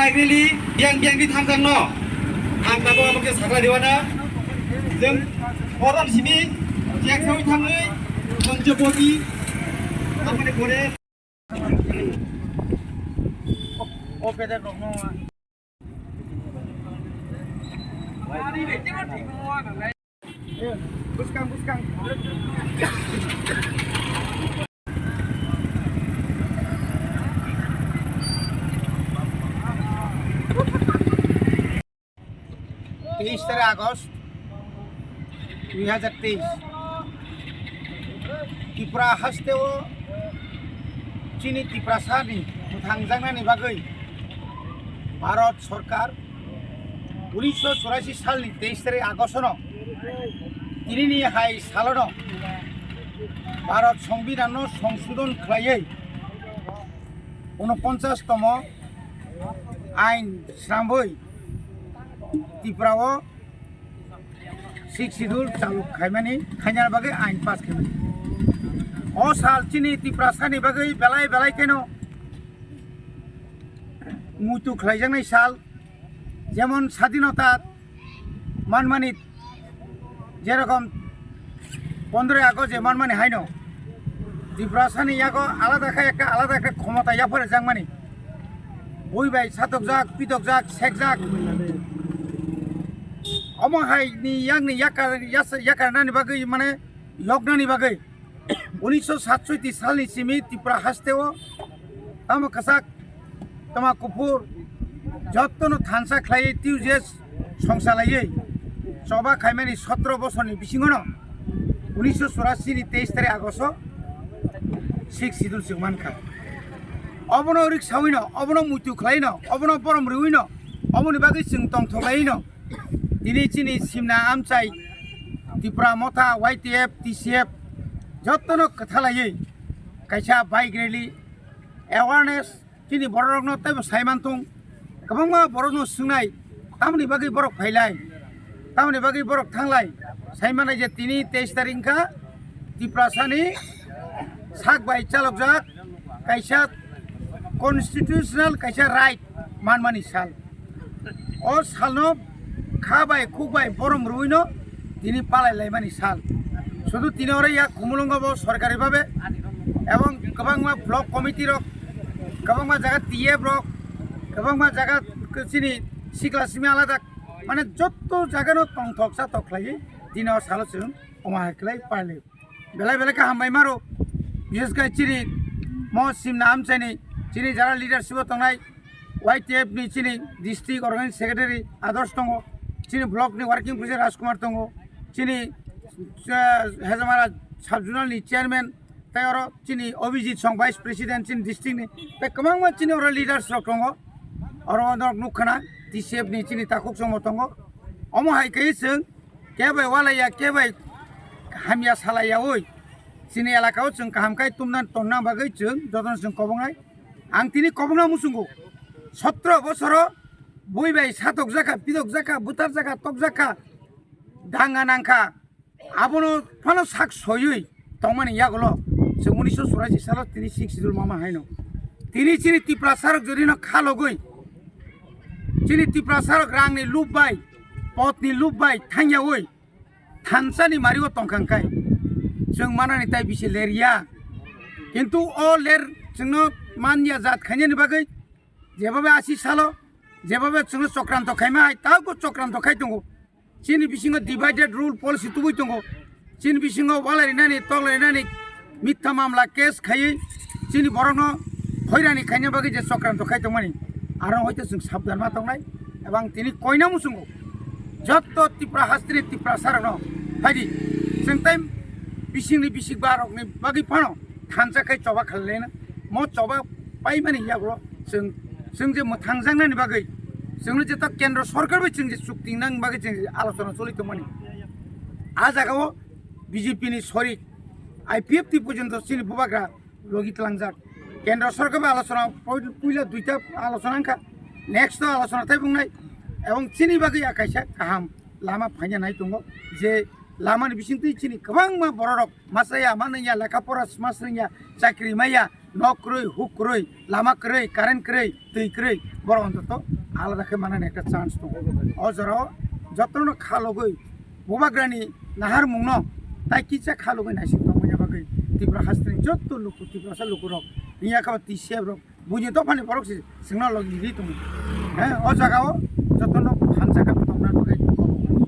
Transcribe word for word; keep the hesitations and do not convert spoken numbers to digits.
Rally biyang biyang di thangjak no. Ang tabuk abo khe sakla diwana. Jeng koron simi jek sawi thangwi Panchapati amani gore. Buskang, buskang. Teis tarik August dui hajar teis. Tripura hasteo chini Tiprasani mwthangjaknani bagwi Bharat Sorkar unisho churashi salni teis tarik August no tinini hai salono Bharat Songbidanno songsodon khlaiwi unoponchas tomo ain swnamwi Tripura o Sixth Schedule chaluk khaimani, khaina bagwi ain pass khaimani. O sal chini Tiprasani bagwi belai belai kheno muitu khlaijaknai sal, jemon sadinota manmani, jerokom pondroi August je manmani haino Tiprasani yago alada khe ekta alada ekta khomota yapharjakmani. Bui bai satokjak, pitokjak, sekjak. Omo hai ni yang ni yakar, yas-, yakarnani bagwi, mane, yoknani bagwi unisho satsoiti salni simi Tripura hasteo tamo kwchak, tamo kuphur, jottono thansa khlaiwi T U J S songsa laiwi choba khaimani sotro bosorni bisingono unisho churashi ni teis tarik August o Sixth Schedule chwng mankha. Obono riksawi no, obono muitu khlai no, obono borom rwi no, oboni bagwi chwng tongthok lai no. Tini chini simna amchai Tipra Motha, Y T F, T C F jottono kwtha laiwi kaisa bike rally, awareness, chini bororokno teibo sai manthung. Kwbangma borokno swngnai, tamoni bagwi borok phailai, tamoni bagwi borok thanglai, sai manai je tini teis tarik wngkha Tiprasani sak bai chalokjak kaisa constitutional kaisa right manmani sal. O salno kha bai khuk bai borom rwino tini palai laimani sal. Sudu tini oro yak Khumulwngo bo sorkari babe ebong kwbangma block committee rok, kwbangma jaga T F rok, kwbangma jaga chini sikla simi alada, mane, jotto jagano tongthok chathok khlaiwi tini o salo chwng omo hai khlai palai laio. Belai belai khe hambai maro, bishes khe chini mo simna amchaini chini jara leadership o tongnai Y T F ni chini district organizing secretary Adarsh tongo, chini block ni working president Rajkumar tongo, chini, eh, Hezamara sub zonal ni chairman, tei oro chini Abhijit song vice president chini district ni, tei kwbangma chini oro leaders rok tongo, oro norok nukha na T C F ni chini takhuk chwngbo tongo, omo hai khe chwng kebai walaiya, kebai hamya salaiyaui chini elaka o chwng kaham khai tumna tonna bagwi chwng jotono chwng kobongnai. Ang tini kobongna muchungo, sotro bosoro bui bai satokjakha, pitokjakha, butarjakha, tokjakha, danga nangkha, abono phano sak soiwi tongmani yagulo chwng unisho churashi salo tini Sixth Schedule mama haino. Tini chini Tiprasa rok jodi no khalogwi, chini Tiprasa rok rang ni lup bai, pot ni lup bai thangyaui thansa ni mari o tongkha khai chwng manani tai bisi ler ya. Kintu o ler chwngno man ya jat khainani bagwi jebhabe asi salo, jebhabe chwngno chokranto khaima hai, tabo chokranto khai tongo. Chini bisingo divided rule policy tubui tongo. Chini bisingo walai rinani, tolai rinani, mitha mamla case khaiwi chini borokno hoirani khaina bagwi je chokranto khai tongmani, aro hoito chwng sabdan ma tongnai. Ebang tini koina muchungo jotto Tripura hasteni Tiprasa rokno phaidi, chwng tai bisingni bisik ba rokni bagwi phano thansa khai choba khalai laina. Mo choba paimani yagulo chwng, chwng je mwthangjaknani bagwi, chwngno je ta kendro sorkar bai chwng je chukti nang bagwi chwng je alochona choli tongmani. A jagao B J P ni sorik I P F T porjonto chini bubagra logi tlangjak. Kendro sorkar bai alochona poi-, puila duita alochona wngkha. Next o alochona tai bungnai. Ebong chini bagwi a kaisa kaham lama phaina nai tongo je lamani bisingtwi chini kwbangma bororok masa ya, mano ya, lekha pora sma swrwng ya, chakri maya, nok kwrwi, huk kwrwi, lama kwrwi, current kwrwi, twi kwrwi, borok ontoto alada khe manani ekta chance tongo. O jorao jotono khalogwi bubagrani naharmungno tai kisa khalogwi naising tongmani bagwi Tripura hasteni joto luku, Tiprasa lukurok, wngya khe T C F rok, buini dophani borok se sengna logi ri tongo. He, o jagao jotono phan jaga tongna bagwi.